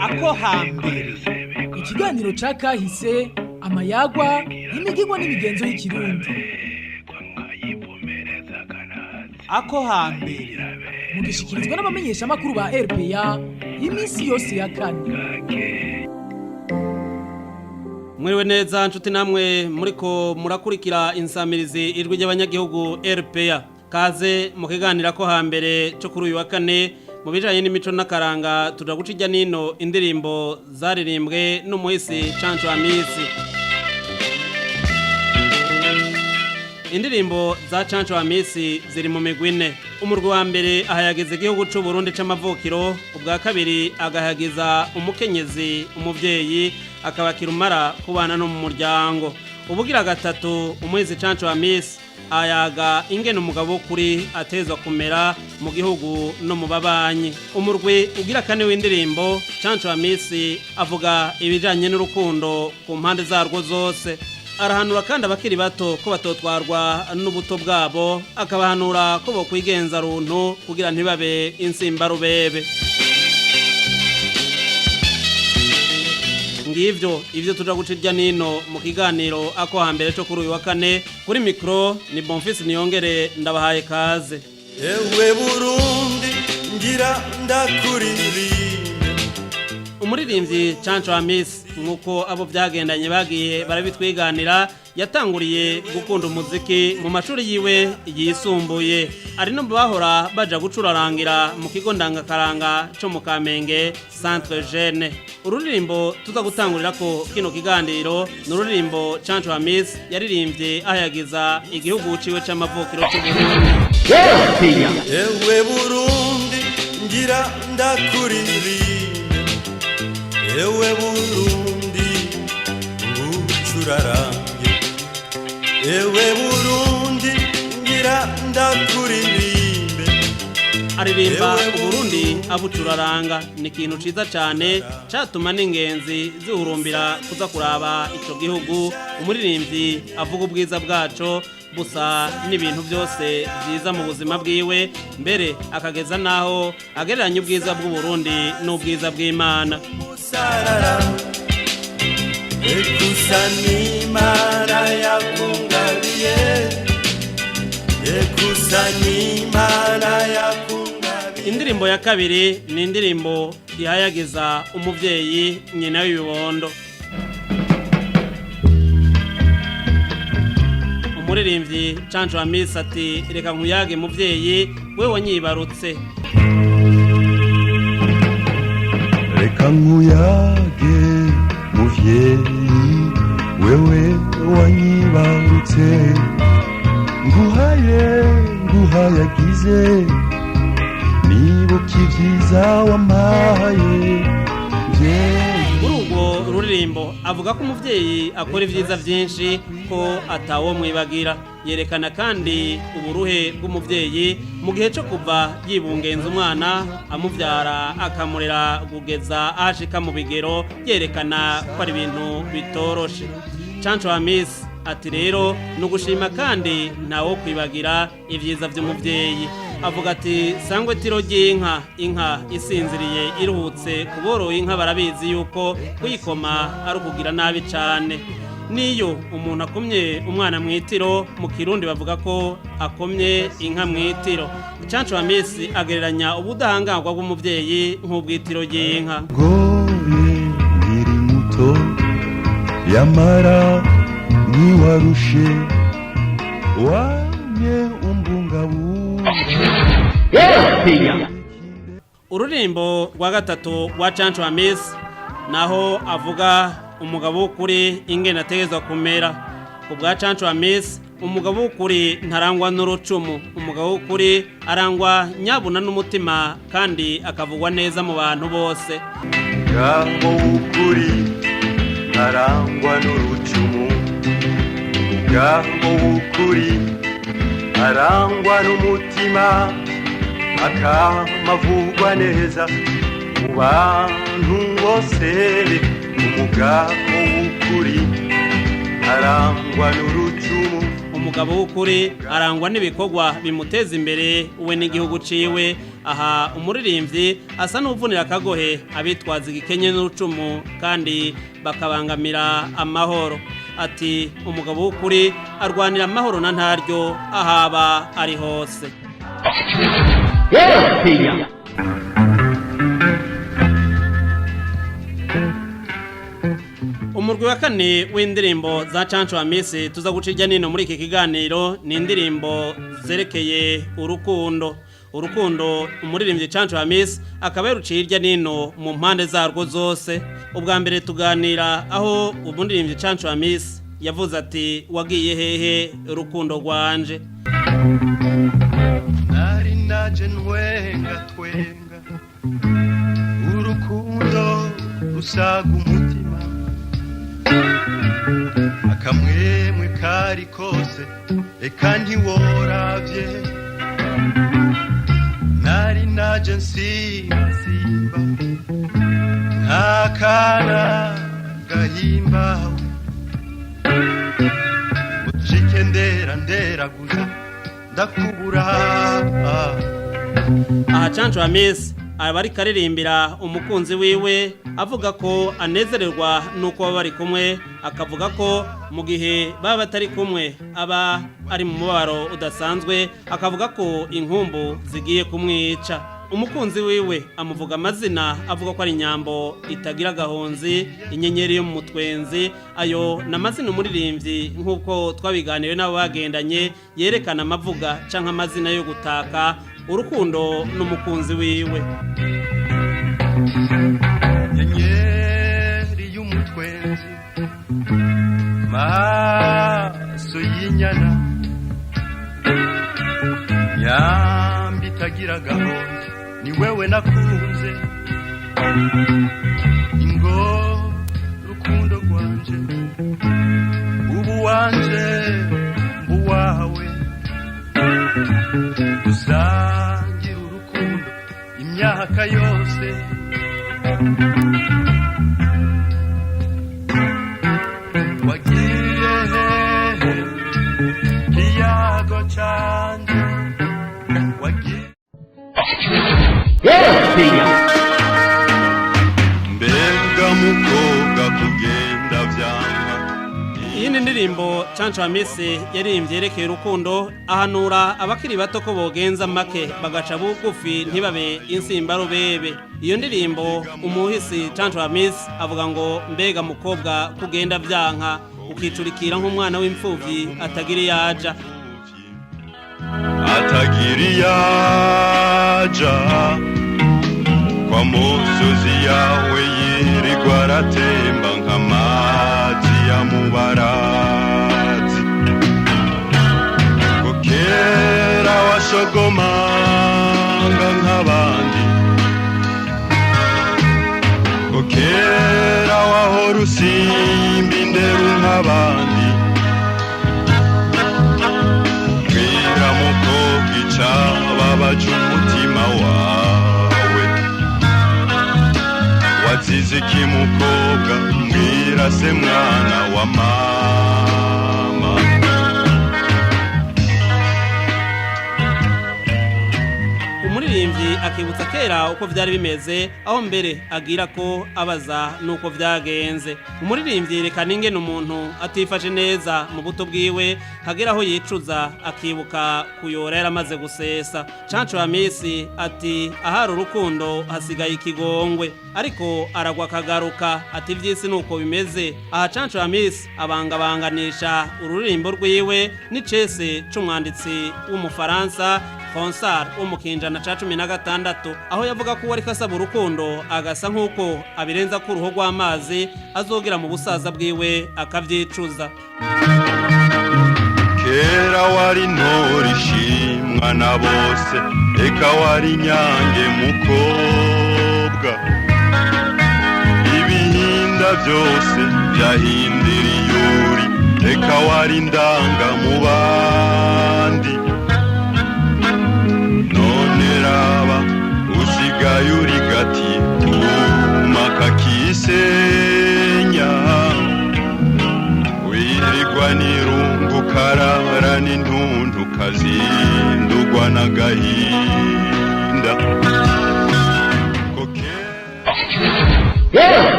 Ako hambere Ikiganiro ca kahise, amayagwa, imigigwa n'imigenzo y'ikirundi. Ako hambere. Mugishikirizwa n'abamenyeshamakuru ba RPA iminsi yose ya kane. Mwiriwe neza nshuti namwe muriko murakurikira insamirizi Ijwi ry'Abanyagihugu RPA. Kaze mu kiganiro ko hambere cyo kuri uyu wa kane mu bijanye n'imico n'akaranga, tuja guca irya nino indirimbo zaririmbwe n'umuhisi Canco Amisi. Indirimbo za Canco Amisi ziri mu migwi ine. Umurwi wa mbere ahayagiza igihugu c'u Burundi c'amavukiro, ubwa kabiri agahayagiza umukenyezi umuvyeyi akabakira umara kubana no mu muryango. Ubugira gatatu, umuhisi Canco Amisi ayaga ingene umugabo w'ukuri atezwa kumera mu gihugu no mu babanyi. Umurwi ugira kane w'indirimbo, Canco Amisi avuga ibijanye n'urukundo ku mpande zarwo zose. Arahanura kandi abakiri bato ko batotwarwa n'ubuto bwabo, akabahanura ko bokwigenza runtu kugira ntibabe insimbarubebe. Ngivyo ivyo tuja guca irya nino mu kiganiro ako hambere co kuri uyu wa kane. Kuri mikro ni Bonfils Niyongere, ndabahaye kaze. Ewe Burundi, ngira ndakuririmbe. Umuririmbyi Canco Amisi, nk'uko abo byagendanye bagiye barabitwiganira, yatanguriye gukunda umuziki mu mashuri yiwe yisumbuye. Ari no mu bahora baja gucurarangira mu kigo ndangakaranga co mu Kamenge, Centre Jeune. Ururirimbo tuza gutangurira ko kino kiganiro ni ururirimbo Canco Amisi yaririmbye ahayagiza igihugu ciwe c'amavukiro c'Uburundi. Ewe Burundi, ngira ndakuririmbe. Ewe Burundi, ngucurarange. Ewe Burundi, ngira ndakuririmbe. Aririmba Uburundi abucuraranga. Ni ikintu ciza cane catuma n'ingenzi zihurumbira kuza kuraba ico gihugu. Umuririmbyi avuga ubwiza bwaco busa n'ibintu byose byiza mu buzima bwiwe, mbere akageza naho agereranya ubwiza bw'Uburundi n'ubwiza bw'Imana. Musarara ekusa n'Imana yakungabiye, ekusa n'Imana yakungabiye. Indirimbo ya kabiri ni indirimbo ihayagiza umuvyeyi, nyina w'ibibondo. Umuririmbyi Canco Amisi ati: "Reka nkuyage muvyeyi, we wanyibarutse." Reka nkuyage muvyeyi, wewe wanyibarutse, nguhaye nguhayagize, nibuka ivyiza wampaye mvyeyi. Muri urwo ruririmbo avuga ko umuvyeyi akora ivyiza vyinshi, ko atawo mwibagira. Yerekana kandi uburuhe bw'umuvyeyi mu gihe co kuva yibungenza umwana, amuvyara, akamurera kugeza ashika mu bigero. Yerekana ko ari ibintu bitoroshe. Canco Hamisi ati rero ni ugushima kandi ntawo kwibagira ibyiza by'umuvyeyi. Avuga ati: "Sangwe tiro ry'inka, inka isinziriye iruhutse." Kuboroye inka barabizi yuko kuyikoma ari ukugira nabi cane. Niyo umuntu akomye umwana mw'itiro, mu kirundi bavuga ko akomye inka mw'itiro. Canco Hamisi agereranya ubudahangarwa bw'umuvyeyi nk'ubwitiro ry'inka. Goye nkiri muto, yamara ntiwarushe, wamye umbungabunga. Ururimbo rwa gatatu rwa Canco Hamisi naho avuga umugabo w'ukuri ingene ategerezwa kumera. Ku bwa Canco Hamisi, umugabo w'ukuri ntarangwa n'urucumu. Umugabo w'ukuri arangwa nyabuna n'umutima kandi akavugwa neza mu bantu bose. Umugabo w'ukuri ntarangwa n'urucumu. Umugabo w'ukuri arangwa n'umutima, akamavugwa neza mu bantu bose. Umugabo w'ukuri arangwa n'urucumu. Umugabo w'ukuri arangwa n'ibikorwa bimuteza imbere we n'igihugu ciwe. Aha umuririmbyi asa n'uvunira akagohe abitwaza igikenye n'urucumu kandi bakabangamira amahoro. Ati umugabo w'ukuri arwanira amahoro na ntaryo ahaba ari hose. Umurwi wa kane w'indirimbo za Canco Amisi tuza guca irya nino muri iki kiganiro ni indirimbo zerekeye urukundo. Urukundo umuririmbyi Canco Amisi akaba yaruciye irya nino mu mpande zarwo zose. Ubwa mbere tuganira aho umuririmbyi Canco Amisi yavuze ati wagiye hehe rukundo rwanje. Nari naje ntwenga twenga urukundo rusaga umutima, akamwemwe kari kose eka ntiworavye. Nari naje nsimba nk'akana gahimbawe, ucike ndera nderaguza ndakubura. Aha Canco Amisi aba ariko aririmbira umukunzi wiwe, avuga ko anezererwa nuko baba bari kumwe, akavuga ko mu gihe baba batari kumwe aba ari mu mubabaro udasanzwe, akavuga ko inkumbu zigiye kumwica. Umukunzi wiwe amuvuga amazina, avuga ko ari inyambo itagira agahonzi, inyenyeri yo mu mutwenzi. Ayo ni amazina umuririmbyi nk'uko twabiganiriwe n'abo bagendanye yerekana amavuga canke amazina yo gutaka urukundo n'umukunzi wiwe. Nyenyeri y'umutwenzi, maso y'inyana, nyambi itagira agahonzi, ni wewe nakunze. Ingo rukundo rwanje, ubu wanje mbuwawe, dusangira urukundo imyaka yose. Wagiye hehe kiyago canje, wagiye Mbega mukobwa kugenda vyanka. Iyi ni ndirimbo Canco Amisi yaririmbye yerekeye urukundo, ahanura abakiri bato ko bogenza make bagaca bugufi ntibabe insimbarubebe. Iyo ndirimbo umuhisi Canco Amisi avuga ngo mbega mukobwa kugenda vyanka ukicurikira nk'umwana w'imfuvyi atagira iyaja. Atagira iyaja, kwa musozi yawe yirirwa aratemba nk'amazi ya mubarazi. Ko kera washogomanga nk'abandi, ko kera wahora usimba inderu nk'abandi, mbwira mukobwa icababaje umutima wawe, wazize iki mukobwa, mbwira se mwana wa mama. Umuririmbyi akibutsa kera uko vyari bimeze, aho mbere agira ko abaza nuko vyagenze. Umuririmbyi yerekana ingene umuntu atifashe neza mu buto bwiwe hagera aho yicuza akibuka kuyora yaramaze gusesa. Canco Amisi ati ahari urukundo hasigaye ikigongwe, ariko aragwa akagaruka ati ivy'isi nuko bimeze. Aha Canco Amisi abangabanganisha ururirimbo rwiwe n'icese c'umwanditsi w'umufaransa Ronsard wo mu kinjana ca 16, aho yavuga ko uwariko asaba urukundo agasa nk'uko abirenza ko uruhu rw'amazi azogera mu busaza bwiwe akavyicuza. Kera wari ntore ishimwa na bose, eka wari nyange mukobwa, ibihinda byose byahindira iyuri, eka wari ndanga mu bandi. None raba usigaye uri gati kuma kakisenya, wirirwa n'irungu karara.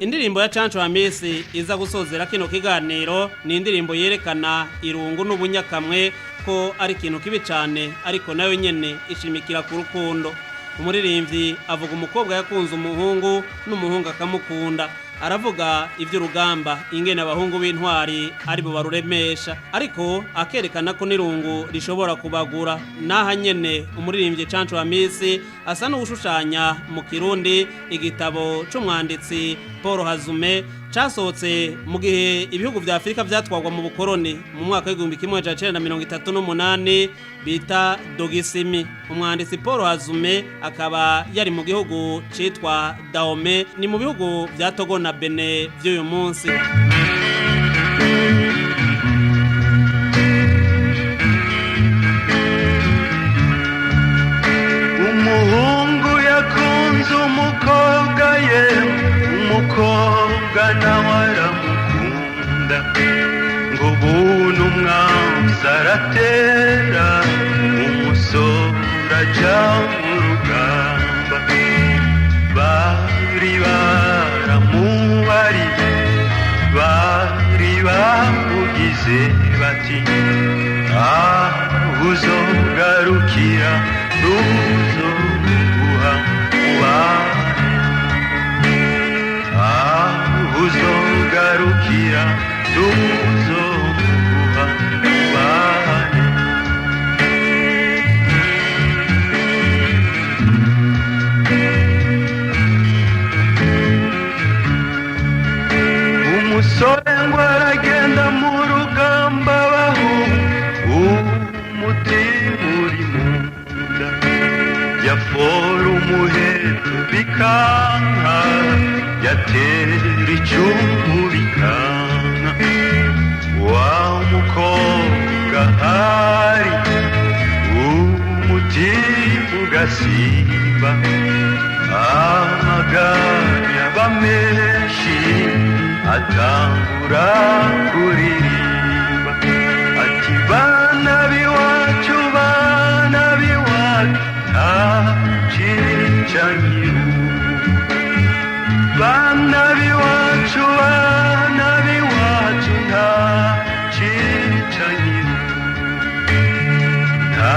Indirimbo ya Canco Hamisi iza gusozera kino kiganiro ni indirimbo yerekana irungu n'ubunyakamwe ko ari ikintu kibi cyane, ariko nayo nyene ishimikira ku rukundo. Umuririmbyi avuga umukobwa yakunze umuhungu n'umuhungu akamukunda. Aravuga iby'urugamba, ingene abahungu b'intwari aribo baruremesha, ariko akerekana ko n'irungu rishobora kubagura. N'aha nyene umuririmbyi Canco Hamisi asa n'uwushushanya mu Kirundi igitabo c'umwanditsi Paul Hazume casohotse mu gihe ibihugu vya Afurika vyatwarwa mu bukoroni mu mwaka w'1938 bita Dogisimi. Umwanditsi Paul Hazume akaba yari mu gihugu citwa Dahomey, ni mu bihugu vya Togo na Benin vy'uyu munsi. Umuhungu yakunze umukobwa ye, umukobwa nawe aramukunda, ngo bunu umwanzi aratera, umusore aja mu rugamba. Bari baramubariye, bari bamugize bati: "Aho uzogarukira ruzoguha ubane, aho uzogarukira tuzoguha ubane." Umusore ngo aragenda mu rugamba, baho umutima uri mu nda, yafora umuheto bikanka, yatera icumu bikanka. Wa mukobwa ahari umutima ugasimba, amaganya aba menshi, atangura kuririmba ati: "Bana b'iwacu, bana b'iwacu, nta cica nkirungu. Bana b'iwacu, bana b'iwacu, nta cica nkirungu, nta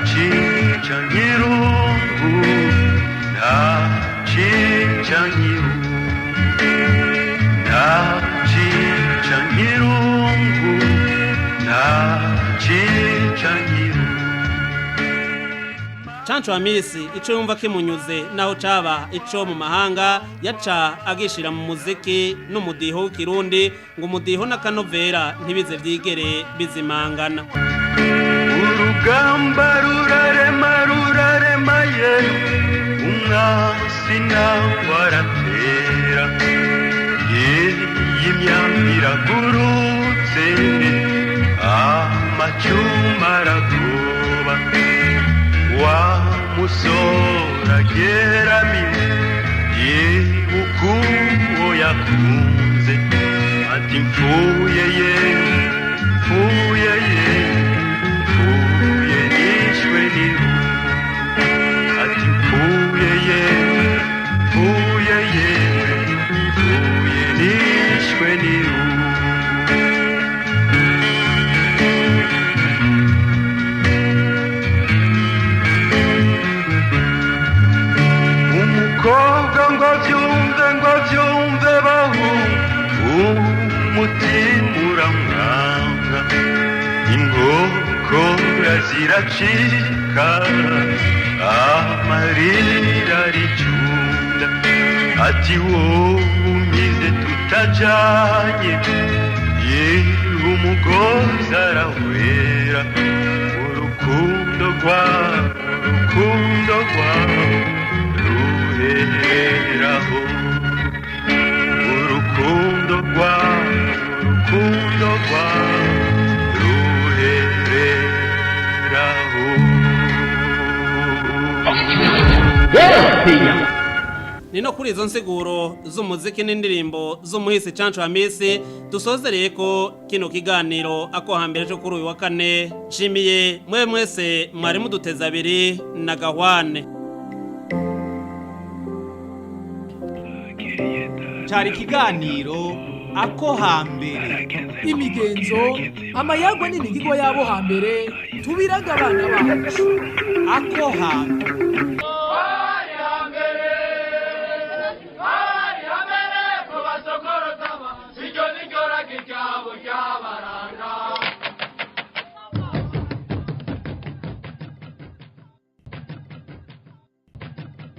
cica nkirungu, nta cica nkirungu, nta cica nkirungu, nta cica nkirungu." Canco Hamisi ico yumva kimunyuze, naho caba ico mu mahanga, yaca agishira mu muziki n'umudiho w'ikirundi, ngo umudiho n'akanovera ntibize vyigere bizimangana. Urugamba rurarema, rurarema ye, umwansi nawe aratera, imyambi iragurutse, amacyuma aragoba. Wa musore ageramiwe, yibuka uwo yakunze, ati: "Mfuye ye, mfuye ye, mfuye nishwe n'irungu." Ati: "Mfuye ye, mfuye ye, mfuye nishwe n'irungu." Umukobwa ngo abyumve, ngo abyumve, bahu umutima uramwanga, inkokora ziracika, amarira aricunda, ati: "Wowe umpize tutajanye." Yewe, umugozi arahwera, urukundo rwawe, urukundo rwawe ruheraho, urukundo rwawe, urukundo rwawe ruhereraho. Ni no kuri izo nsiguro z'umuziki n'indirimbo z'umuhisi Canco Hamisi dusozereye ko kino kiganiro ako hambere cyo kuri uyu wa kane. Nshimiye mwe mwese mwari muduteze abiri na gahwane. Cari ikiganiro ako hambere. Imigenzo, amayagwa n'imigigwa y'abo hambere tubiraga abana bacu. Ako hambere.